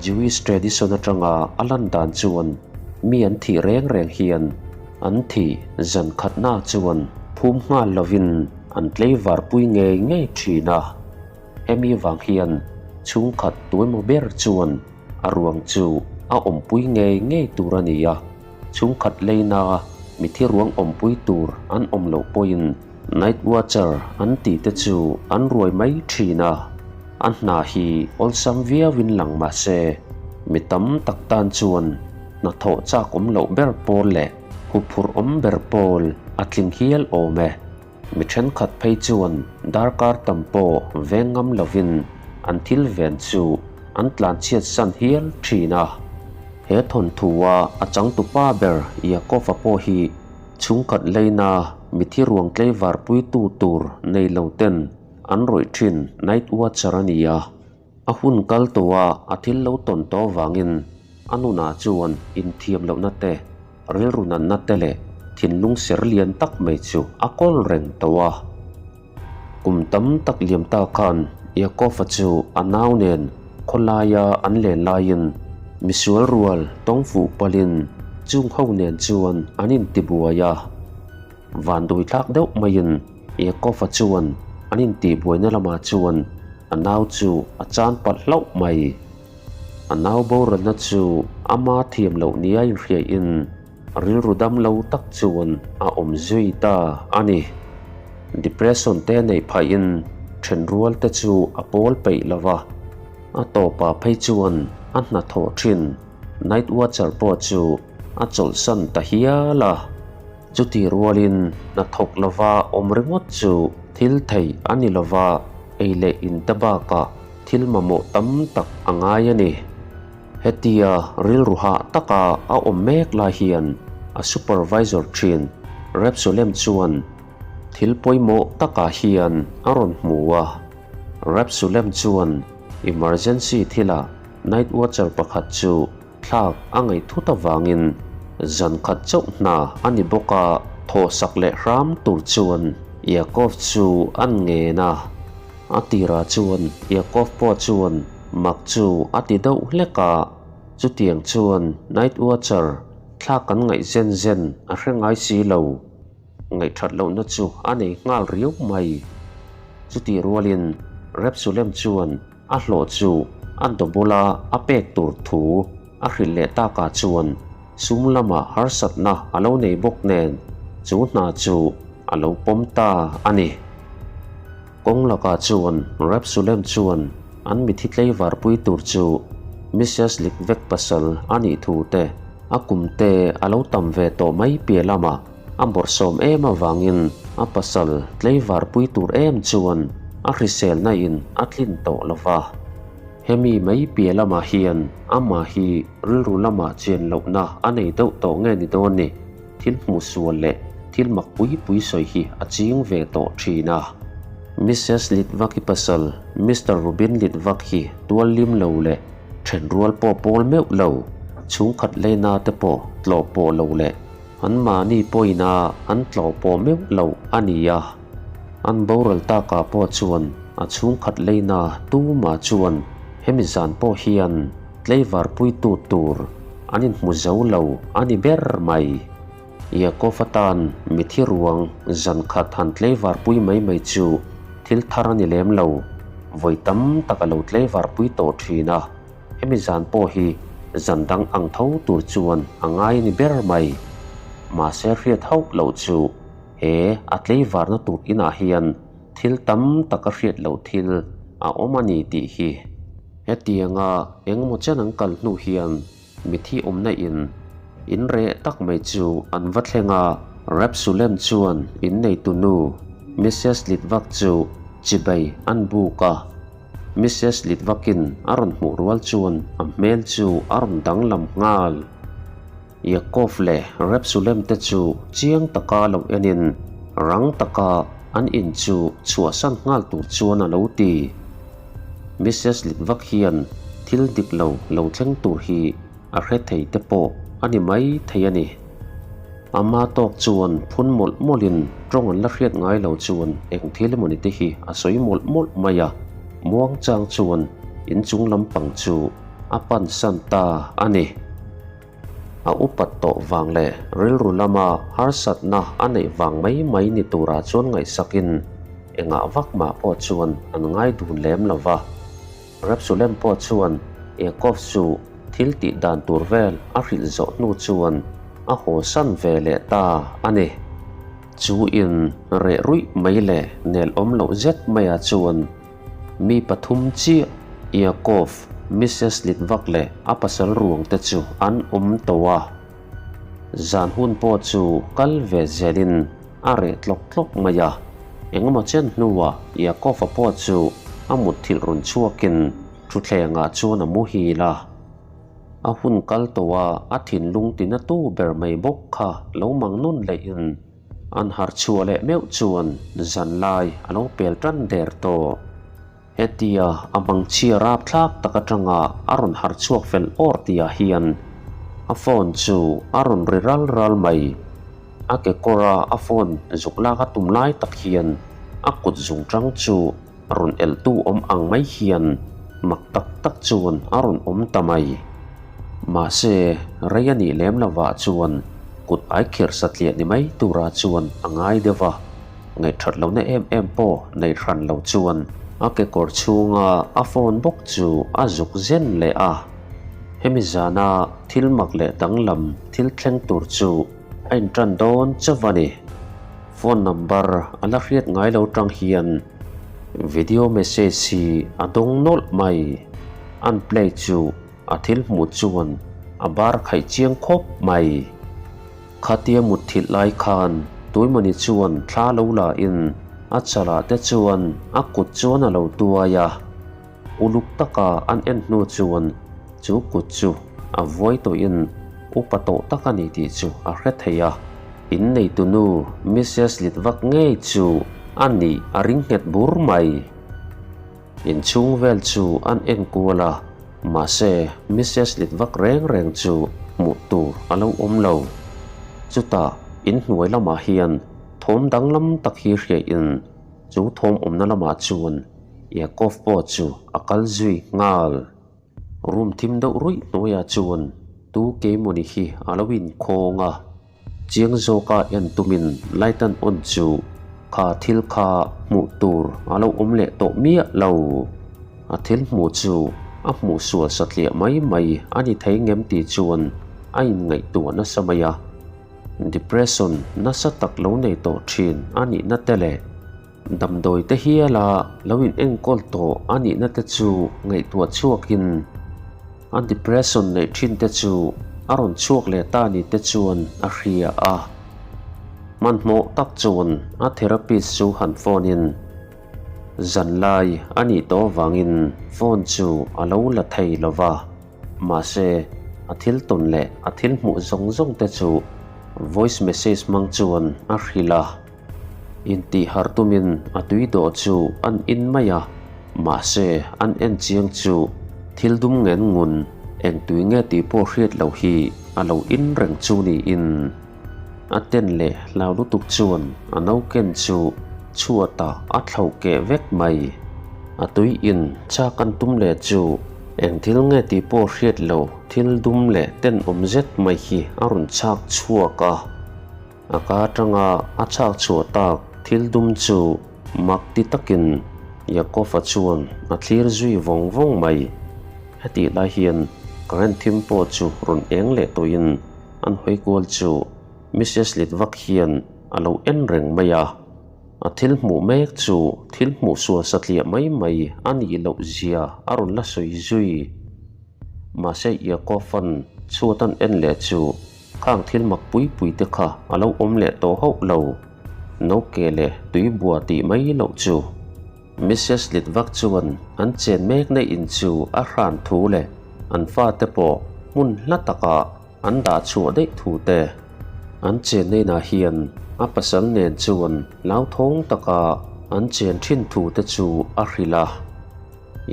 Jewish tradition atanga a lan dan chuan mi an thih reng reng hian an thih zan khatna chuan phum nghal lovin an tleivar pui ngei ngei thin a. Hemi vang hian chhungkhat tuemaw ber chuan a ruang chu a awmpui ngei ngei tur a ni a, chhungkhat leina mithi ruang awmpui tur an awm loh pawhin Night Watcher an tih te chu an ruai mai thin a, a hna hi awlsam viauin lang mah se mi tam tak tan chuan hnathawh chak awm loh ber pawl leh huphurh awm ber pawl a tling hial awm e. Mi thenkhat phei chuan darkar tam pawh veng ngam lovin an thil ven chu an tlanchhiat san hial thin a. He thawnthua a changtupa ber Yakova pawh hi chhungkhat leina mithi ruang tleivar puitu tur nei lo ten an rawih thin Night Watcher a ni a. A hun kal tawha a thil lo tawn tawh vangin a nunah chuan inthiam lohna te, rilru natna te leh thinlung ser lian tak mai chu a kawl reng tawh a. Kum tam tak liam ta khan Yaakov-a chu a nau nen khawlaia an len laiin misual rual tawng fuh palhin chung ho nen chuan an intibuai a. Van dui thlak deuh maiin Yaakov-a chuan an intihbuaina lamah chuan a nau chu a chan palh hlauh mai. A nau boralna chu ama thiam loh nia inhriain rilru dam lo tak chuan a awm zui ta a ni. Depression te neih phahin thenrual te chu a pawl peih lo va, a tawpah phei chuan a hnathawh thin Night Watcher pawh chu a chawlhsan ta hial a. Chuti rualin hnathawk lova awm ringawt chu thil theih a ni lova, ei leh in te bakah thil mamawh tam tak a ngai a ni. Hetia rilru hah taka a awm mek lai hian a supervisor thin Repsulem chuan thil pawimawh takah hian a rawn hmu a. Repsulem chuan emergency thilah night watcher pakhat chu Thlak a ngaih thut avangin zan khat chauh hna a ni bawk a, thawhsak leh hram tur chuan Yakov chu an ngen a. A tirah chuan Yakov pawh chuan mak chu a ti deuh hlek a, chutiang chuan Night Watcher thlak an ngaih zen zen a hre ngai si lo. Ngaihthat lohna chu a nei nghal riau mai. Chutih rualin Repsulem chuan A hlawh chu a dawbula a pek tur thu a hrilh leh takah chuan sum lama harsatna a lo nei bawk nen chu hna chu a lo pawm ta a ni. Kawng lakah chuan Repsulem chuan an mithi tleivarpui tur chu Mrs Likvek pasal a nih thu te, a kum te a lo tam ve tawh mai piah lamah A bawrhsawm em avangin a pasal tleivarpui tur em chuan a hriselna in a tlin tawh lo va. Hemi mai piah lamah hian amah hi rilru lamah chian lohna a nei deuh tawh nge ni dawn ni, thil hmuh sual leh thil mak pui pui sawi hi a ching ve tawh thin a. Mrs Litvak-i pasal Mister Rubin Litvak hi tual lim lo leh thenrual pawh pawl meuh lo, chhungkhat leina te pawh tlawh pawh lo leh An mahni pawhin a an tlawh pawh meuh lo a ni a, an boral takah pawh chuan a chhungkhat leina tumah chuan hemi zan pawh hian tleivar puitu tur an inhmu zo lo a ni ber mai. Yaakov atan mithi ruang zan khat han tleivar pui mai mai chu thil thar a ni lem lo, vawi tam tak a lo tleivar pui tawh thin a. Hemi zan pawh hi zan dang ang tho tur chuan a ngai a ni ber mai. Mahse hriat hauh loh chu he a tleivarna tur inah hian thil tam tak a hriat loh thil a awm a ni tih hi. Hetianga engemaw chen an kal hnu hian mithi awmna in in reh tak mai chu an va thleng a, Repsulem chuan inneitu nu Mrs Litvak chu chibai an buk a. Mrs Litvakin a rawn hmuh rual chuan a hmel chu a rawn danglam nghal. Yakov leh Repsulem te chu chiang taka lo enin rang taka an in chu chhuahsan nghal tur chuan a lo ti. Mrs Litvak hian thil dik lo lo thleng tur hi a hre thei te pawh a ni mai thei a ni. Ama tawk chuan phun mawlh mawlhin tawng an la hriat ngai lo chuan eng thil emawni te hi a sawi mawlh mawlh mai a, muang chang chuan inchung lampang chu a pansan ta a ni. A upat tawh vang leh rilru lama harsatna a neih vang mai mai ni turah chuan ngaihsakin engah vak mah pawh chuan an ngai dun lem lo va. Reb Sulem pawh chuan Yaakov chu thil tih dan tur vel a hrilh zawh hnu chuan a hawsan ve leh ta a ni. Chu in reh ruih mai leh nel awm loh zet maiah chuan mi pathum chiah Yaakov, Mrs Litvak leh a pasal ruang te chu an awm tawh a. Zan hun pawh chu kal ve zelin a reh tlawk tlawk mai a. Engemaw chen hnuah Yaakov-a pawh chu a mutthilh rawn chhuakin thutthlengah chuan a muhil a. A hun kal tawh a, a thinlung tina tu ber mai bawk kha lo mang nun lehin an harh chhuah leh meuh chuan zanlai a lo pel tan der tawh. Hetia a mangchhia rapthlak tak atanga a rawn harh chhuak fel awr tihah hian a phone chu a rawn ri ral ral mai. A kekawra a phone zuk lak a tum lai tak hian a kut zungchang chu rawn elhtu awm ang mai hian mak tak tak chuan a rawn awm ta mai. Mahse, rei a nih lem lovah chuan kut aikhirh satliah ni mai turah chuan a ngai deuh a. Ngaihthat lohna em em pawh nei hran lo chuan a kekawr chhunga a phone bawk chu a zuk zen leh a. Hemi zana thil mak leh danglam thil thleng tur chu a intan dawn chauh a ni. Phone number a la hriat ngai lo tang hian video message hi a dawng nawlh mai. An play chu a thil hmuh chuan a bar khaih chiang khawp mai. Khatia mutthilh lai khan Tuimawni chuan thla lo la in a chalah te chuan a kut chuan a lo tuai a. Uluk taka an en hnu chuan chu kut chu a vuai tawhin upa tawh tak a ni tih chu a hre thei a. Inneitunu Missus Litvak ngei chu a nih a ring nghet bur mai. Inchhung vel chu an en kual a, mahse Missus Litvak reng reng chu hmuh tur a lo awm lo. Chutah inhnuai lamah hian thawm danglam tak hi hriain chu thawm awmna lamah chuan Yakov pawh chu a kal zui nghal. Room thim deuh ruih hnuaiah chuan tu keimawni hi a lo inkhawng a. Chiang zawka en tumin light an on chu kha thil kha hmuh tur a lo awm leh tawh miah lo. A thil hmuh chu a hmuh sual satliah mai mai a ni thei ngem tih chuan a inngaihtuah nasa mai a. Depression nasa tak lo nei tawh thin a nihna te leh Damdawi te hiala lo in enkawl tawh a nihna te chu ngaihtuah chhuakin a depression neih thin te chu a rawn chhuak leh ta ni te chuan a hria a. Hmanhmawh tak chuan a therapist chu han phone in zanlai a nih tawh avangin phone chu a lo la thei lova. Mahse, a thil tawn leh a thil hmuh zawng zawng te chu voice message hmang chuan a hrilh a. Intihharh tumin a tui dawh chu an in mai a, mahse an en chiang chu thil dum ngen ngun eng tui nge tih pawh hriat loh hi a lo in reng chu niin a ten leh hlau lutuk chuan a noken chu chhuatah a thlo keh vek mai. A tui in chak an tum leh chu eng thil nge tih pawh hriat loh thil dum leh tenawm zet mai hi a rawn chak chhuak a. A ka atanga a chhak chhuah tak thil dum chu mak ti takin Yakov-a chuan a thlir zui vawng vawng mai. Hetih lai hian current thim pawh chu rawn eng leh tawhin an hawi kual chu Missus Litvak hian a lo en reng mai a. A thil hmuh mek chu thil hmuh sual satliah mai mai a nih loh zia a rawn la sawi zui. Mahse Yaakov-a'n chhuat an en leh chu khang thil mak pui pui te kha a lo awm leh tawh hauh lo. Noke leh tuibua tih mai loh chu. Missus Litvak chuan an chen mekna in chu a hran thu leh an fate pawh hmun hla takah an dah chhuah daih thu te. An chenna inah hian a pasal nen chuan hlauthawng taka an chen thin thu te chu a hrilh a.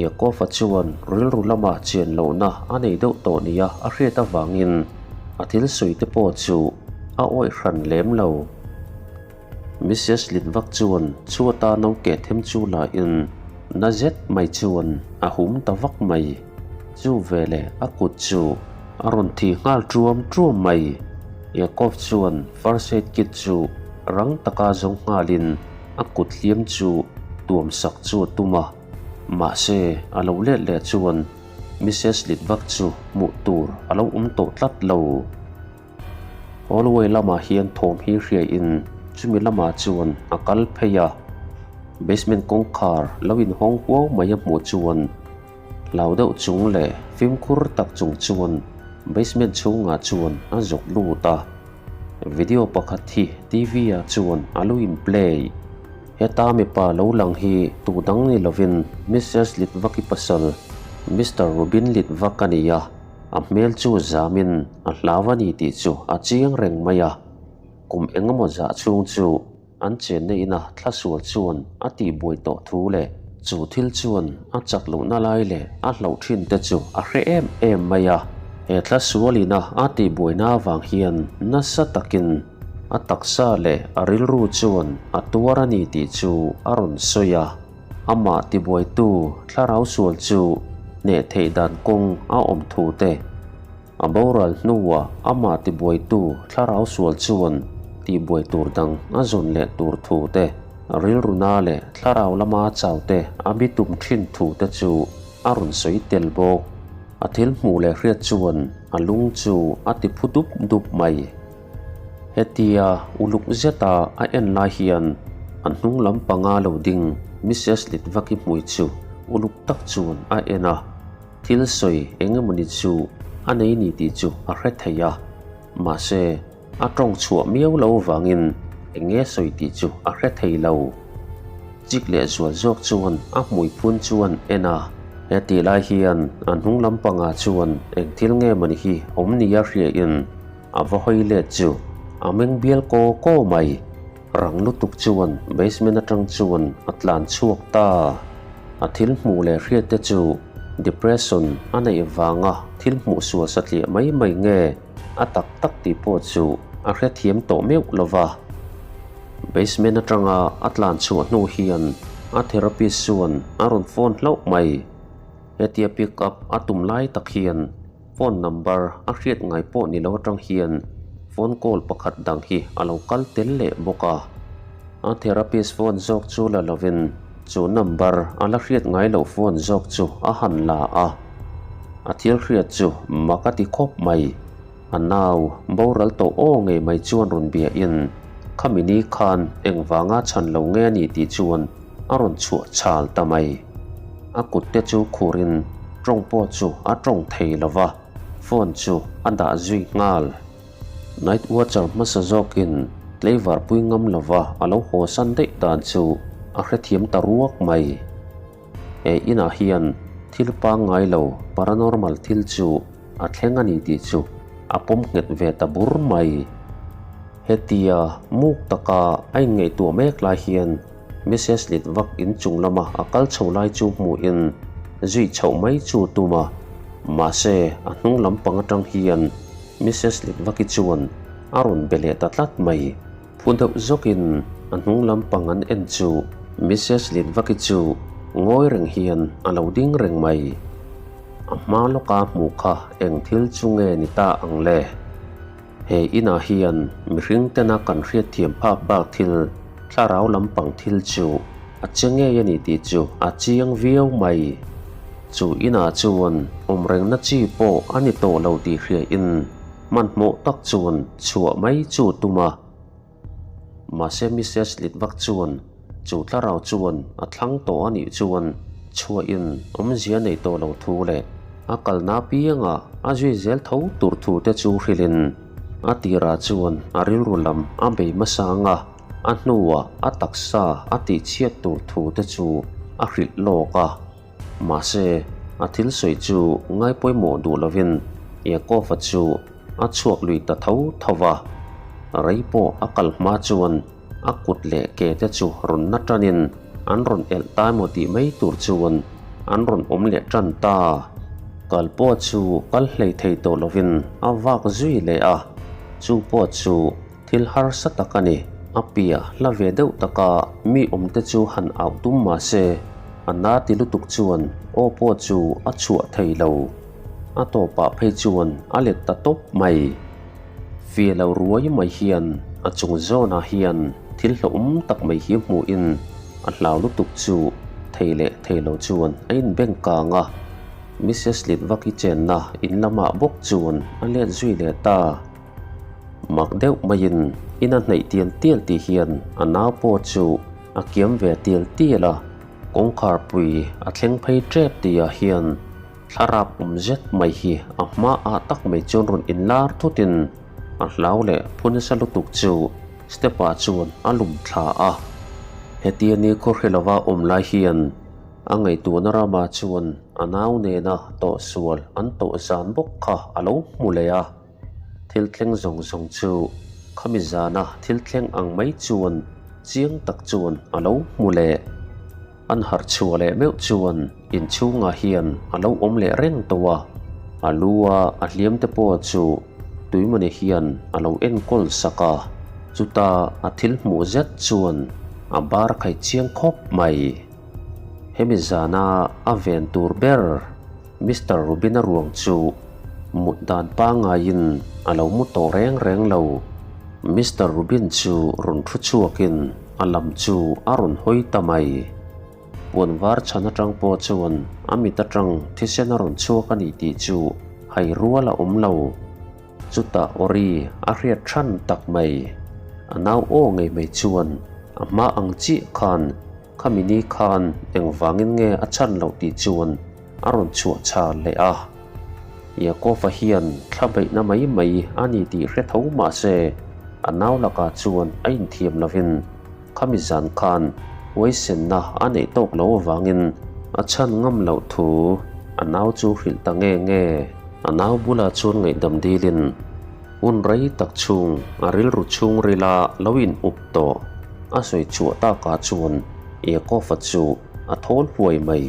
Yaakov-a chuan rilru lama chian lohna a nei deuh tawh nia a hriat avangin a thil sawi te pawh chu a awih hran lem lo. Missus Litvak chuan chhuata no keh them chu lahin na zet mai chuan a hum ta vak mai. Chu veleh a kut chu a rawn thi nghal ṭuam ṭuam mai. Yakov chuan first aid kit chu rang taka zawng nghalin a kut hliam chu tuam sak chu a tum a. Mahse, a lo let leh chuan Missus Litvak chu hmuh tur a lo awm tawh tlat lo. Hallway lamah hian thawm hi hriain chumi lamah chuan a kal phei a. Basement kawngkhar lo inhawng huau mai a hmuh chuan hlau deuh chung leh fimkhur tak chung chuan basement chhungah chuan a zawk lut a. Video pakhat hi TV ah chuan a lo in play. Heta mipa lo lang hi tu dang ni lovin Missus Litvaki pasal Mister Rubin Litvak a ni a. A hmel chu zamin a hlau a ni tih chu a chiang reng mai a, kum engemaw zah chhung chu an chenna ina thlasual chuan a tihbuai tawh thu leh chu thil chuan a chak lohna lai leh a hlauh thin te chu a hre em em mai a. He thlasual ina a tihbuaina avang hian nasa takin a taksa leh a rilru chuan a tuar a ni tih chu a rawn sawi a. Amah tibuaitu thlarau sual chu hneh theih dan kawng a awm thu te, a boral hnuah amah tibuaitu thlarau sual chuan tihbuai tur dang a zawn leh tur thu te, rilruna leh thlarau lama chau te a bitum thin thu te chu a rawn sawi tel bawk. A thil hmuh leh hriat chuan a lung chu a ti phu dup dup mai. Hetia uluk zeta a en lai hian a hnung lam panga lo ding Missus Litvaki hmui chu uluk tak chuan a en a, thil sawi eng emawni chu a nei ni tih chu a hre thei a, mahse a tawng chhuah miau lo vangin eng nge sawi tih chu a hre thei lo. Chik leh zual zawk chuan a hmui phun chuan en a, hetih lai hian a hnung lam pangah chuan eng thil nge mawni hi awm nia hriain A va hawi let chu a meng bial kaw kaw mai. Rang lutuk chuan basement atang chuan a tlan chhuak ta. A thil hmuh leh hriat te chu depression a neih vanga thil hmuh sual satliah mai mai nge a tak tak tih pawh chu a hrethiam tawh meuh lo va. Basement atanga a tlan chhuah hnu hian a therapist chuan a rawn phone hlauh mai. Hetia pick up a tum lai tak hian Phone number a hriat ngai pawh ni lo atang hian phone call pakhat dang hi a lo kal tel leh bawk a. A therapist phone zawk chu la lovin chu number a la hriat ngai loh phone zawk chu a han la a. A thil hriat chu mak a ti khawp mai. A nau boral tawh aw ngei mai chuan rawn biahin khami ni khan engvanga chhan lo nge a ni tih chuan a rawn chhuah chhal ta mai. A kut te chu khurin tawng pawh chu a tawng thei lo va, phone chu a dah zui nghal. Night watcher hmasa zawkin tleivar pui ngam lo va a lo haw san daih dan chu a hrethiam ta ruak mai. He inah hian thil pangngai lo, paranormal thil chu a thleng a ni tih chu a pawm nghet ve ta bur mai. Hetia muk taka a inngaihtuah mek lai hian Missus Litvak inchung lama a kal chho lai chu hmuhin zui chhoh mai chu tum a, mahse a hnung lampang atang hian Missus Litvaki chuan a rawn be leh ta tlat mai. Phu deuh zawkin a hnung lampang an en chu Missus Litvaki chu ngawi reng hian a lo ding reng mai. A hma lawka hmuh kha eng thil chu nge ni ta ang le? He inah hian mihring tena kan hriatthiam phak bak thil, thlarau lampang thil chu a che ngei a ni tih chu a chiang viau mai. Chu inah chuan awm rengna chi pawh a ni tawh lo tih hriain hmanhmawh tak chuan chhuah mai chu tum a. Mahse Missus Litvak chuan chu thlarau chuan a thlang tawh a nih chuan chhuahin awmzia nei tawh lo thu leh a kalna apiangah a zui zel tho tur thu te chu hrilhin a tirah chuan a rilru lam a bei hmasa ang a, a hnuah a taksa a tihchhiat tur thu te chu a hrilh lawk a. Mahse, a thil sawi chu ngaipawimawh duh lovin Yaakov-a chu a chhuak lui ta tho tho va. Rei pawh a kal hma chuan a kut leh ke te chu rawn na tanin an rawn elh ta emaw tih mai tur chuan an rawn awm leh tan ta. Kal pawh chu kal hlei thei tawh lovin a vak zui leh a, chu pawh chu Thil harsa tak a ni. A piah hla ve deuh taka mi awmte chu han auh tum mah se, a na ti lutuk chuan aw pawh chu a chhuah thei lo. A tawpah phei chuan a let ta tawp mai. Fiah lo ruai mai hian a chung zawnah hian thil hlauhawm tak mai hi hmuhin a hlau lutuk chu thei leh thei lo chuan a inbeng kang a. Missus Litvaki chenna in lamah bawk chuan a let zui leh ta. Mak deuh maiin in a hnaih tial tial tih hian a nau pawh chu a kiam ve tial tial a, kawngkhar pui a thleng phei tep tihah hian thlarap awm zet mai hi a hmaah tak mai chuan rawn inlar thutin a hlau leh phu nasa lutuk chu step ah chuan a lum thla a. Hetia ni khawhri lova awm lai hian a ngaihtuahna ramah chuan a nau nena tawhsual an tawh zan bawk kha a lo hmu leh a. Thil thleng zawng zawng chu khami zana thil thleng ang mai chuan chiang tak chuan a lo hmu leh. An harh chhuah leh meuh chuan inchhungah hian a lo awm leh reng tawh a, a lu a a hliam te pawh chu tuimawni hian a lo enkawl sak a, chuta a thil hmuh zet chuan a bar khai chiang khawp mai. Hemi zana a ven tur ber Mister Rubin-a ruang chu mut dan pangaiin a lo mu tawh reng reng lo. Mister Rubin chu rawn thu chhuakin a lam chu a rawn hawi ta mai. Puan var chhan atang pawh chuan a mit atang thisen a rawn chhuak a ni tih chu hai rual a awm lo. Chutah Ori a hriat than tak mai. A nau aw ngei mai chuan a hma ang chiah khan Khami ni khan engvangin nge a chhan loh tih chuan a rawn chhuah chhar leh a. Yaakov-a hian thla beihna mai mai a ni tih hre tho mah se, a nau lakah chuan a inthiam lovin khami zan khan huaisenna a neih tawk lo avangin a chhan ngam loh thu a nau chu hrilh ta nge nge. A nau bulah chuan ngaihdam dilin Hun rei tak chhung a rilru chhungrila lo in up tawh a sawi chhuah takah chuan Yaakov-a chu a thawl huai mai.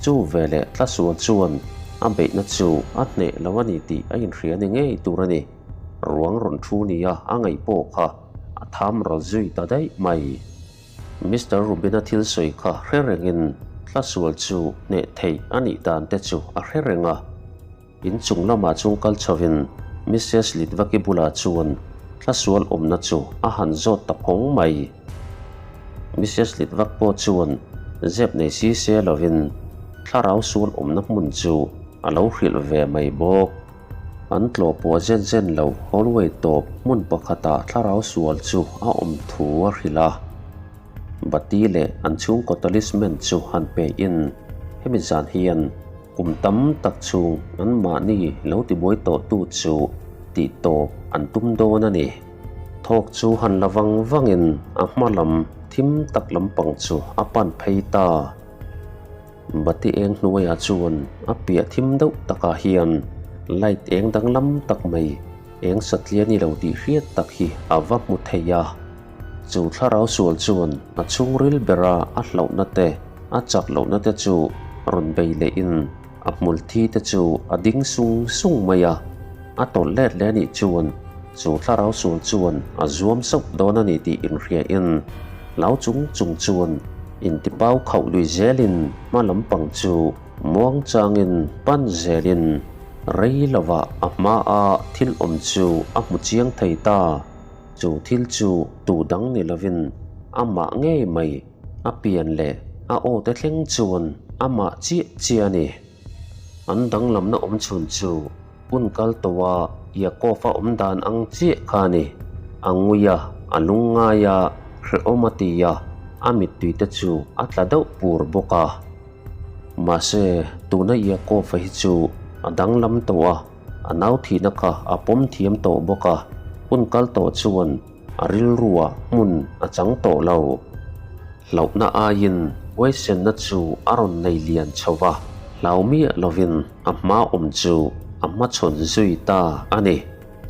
Chu veleh Tlasual chuan a beihna chu a hneh lo a ni tih a inhria ni ngei tur a ni. Ruang rawn thu nia a ngaih pawh kha a tham ral zui ta daih mai. Mister Rubin-a thil sawi kha hre rengin Tlasual chu hneh theih a nih dan te chu a hre reng a. In chung lamah chung kal chhovin Missus Litvaki bulah chuan thlasual awmna chu a han zawt ta phawng mai. Missus Litvak pawh chuan zep nei si se lovin thlarau sual awmna hmun chu a lo hrilh ve mai bawk. An tlawh pawh zen zen lo hallway tawp hmun pakhatah thlarau sual chu a awm thu a hrilh a. Bati leh an chhungkaw talisman chu han pe in hemi zan hian Kum tam tak chhung anmahni lo tibuai tawhtu chu tih tawp an tum dawn a ni. Thawk chu han la vang vangin a hma lam thim tak lampang chu a pan phei ta. Bati eng hnuaiah chuan a piah thim deuh takah hian light eng danglam tak mai eng satliah ni lo tih hriat tak hi a va hmu thei a. Chu thlarau sual chuan a chhungril bera a hlauhna te, a chak lohna te chu rawn bei lehin a hmul thi te chu a ding sung sung mai a. A tawlh let leh anih chuan chu thlarau sual chuan a zuam sauh dawn a ni tih inhriain hlau chung chung chuan intipau khauh lui zelin hma lampang chu muang changin pan zelin rei lovah a hmaa thil awm chu a hmu chiang thei ta. Chu thil chu tu dang ni lovin amah ngei mai a pian leh a aw te thleng chuan amah chiah chiah a ni. An danglamna awm chhun chu hun kal tawha Yaakov-a awm dan ang chiah kha a ni. A ngui a, a lungngai a, hrehawm a ti a, a mittui te chu a tla deuh pur bawk a. Mahse, tuna Yaakov-a hi chu a danglam tawh a. A nau thihna kha a pawm thiam tawh bawk a, hun kal tawh chuan a rilruah hmun a chang tawh lo. Hlauhna aiin huaisenna chu a rawn nei lian chho va, hlau miah lovin a hma awm chu a hmachhawn zui ta a ni.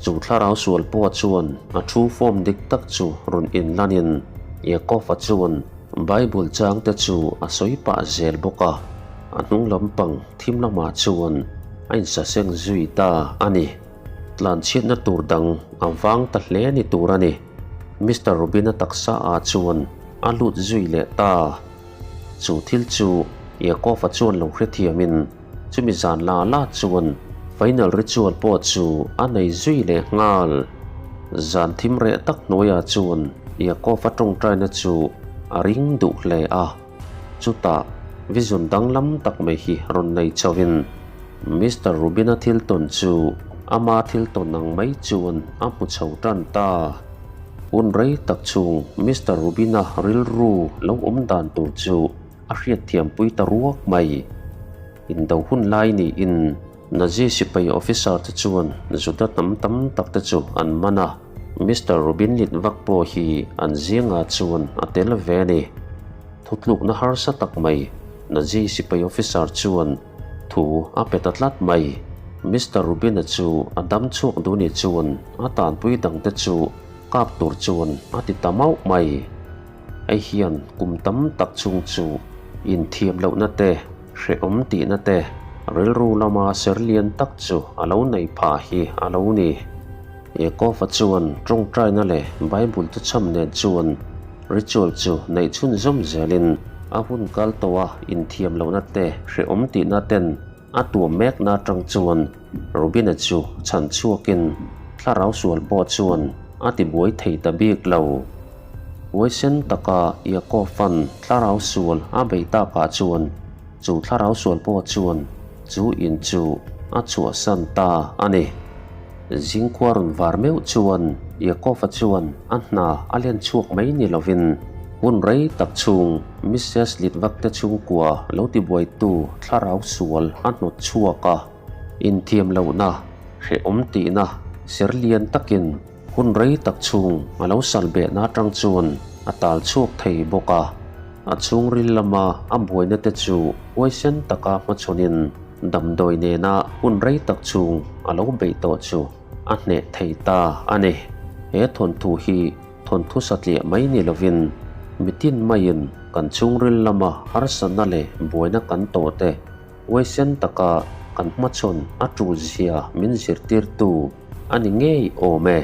Chu thlarau sual pawh chuan a thu form dik tak chu rawn inlanin Yaakov-a chuan Bible changte chu a sawi pah zel bawk a, a hnung lampang thim lamah chuan a insaseng zui ta a ni. Tlanchhiatna tur dang a vang ta hle ni tur a ni. Mister Rubin-a taksa ah chuan a lut zui leh ta. Chu thil chu Yaakov-a chuan lo hrethiamin chumi zan la la chuan Final ritual pawh chu a nei zui leh nghal. Zan thim reh tak hnuaiah chuan Yakov-a tawngtaina chu a ring duh hle a. Chutah vision danglam tak mai hi rawn nei chauhin Mister Rubin-a thil tawn chu ama thil tawn ang mai chuan a hmu chho tan ta. Hun rei tak chhung Mister Rubin-a rilru lo awm dan tur chu a hriatthiampui ta ruak mai. Indo hun lai niin Nazi sipai officer te chuan Juda hnam tam tak te chu an man a, Mister Rubin Litvak pawh hi an zingah chuan a tel ve a ni. Thutlukna harsa tak mai Nazi sipai officer chuan thu a pe ta tlat mai. Mister Rubin-a chu a dam chhuak duh ni chuan a tanpui dangte chu kap tur chuan a ti ta mauh mai. Hei hian kum tam tak chhung chu inthiam lohna te, hrehawm tihna te, rilru lama ser lian tak chu a lo nei phah hi a lo ni. Yaakov-a chuan tawngtaina leh Bible thuchham nen chuan ritual chu neih chhunzawm zelin a hun kal tawha inthiam lohna te, hrehawm tihna ten a tuam mekna atang chuan Rubina chu chhan chhuakin thlarau sual pawh chuan a tibuai thei ta bik lo. Huaisen taka Yakova'n thlarau sual a beih takah chuan chu thlarau sual pawh chuan chu in chu a chhuahsan ta a ni. Zingkhua rawn var meuh chuan Yakova chuan a hna a len chhuak mai ni lovin hun rei tak chhung Missus Litvak te chhungkua lo tibuaitu thlarau sual a hnawt chhuak a, inthiam lohna, hrehawm tihna ser lian takin Hun rei tak chhung a lo sal behna atang chuan a tal chhuak thei bawk a, a chhungril lama a buaina te chu huaisen taka hmachhawnin damdawi nena hun rei tak chhung a lo beih tawh chu a hneh thei ta a ni. He thawnthu hi thawnthu satliah mai ni lovin mitin maiin kan chhungril lama harsatna leh buaina kan tawh te huaisen taka kan hmachhawn a tul zia min zirtirtu a ni ngei awm e.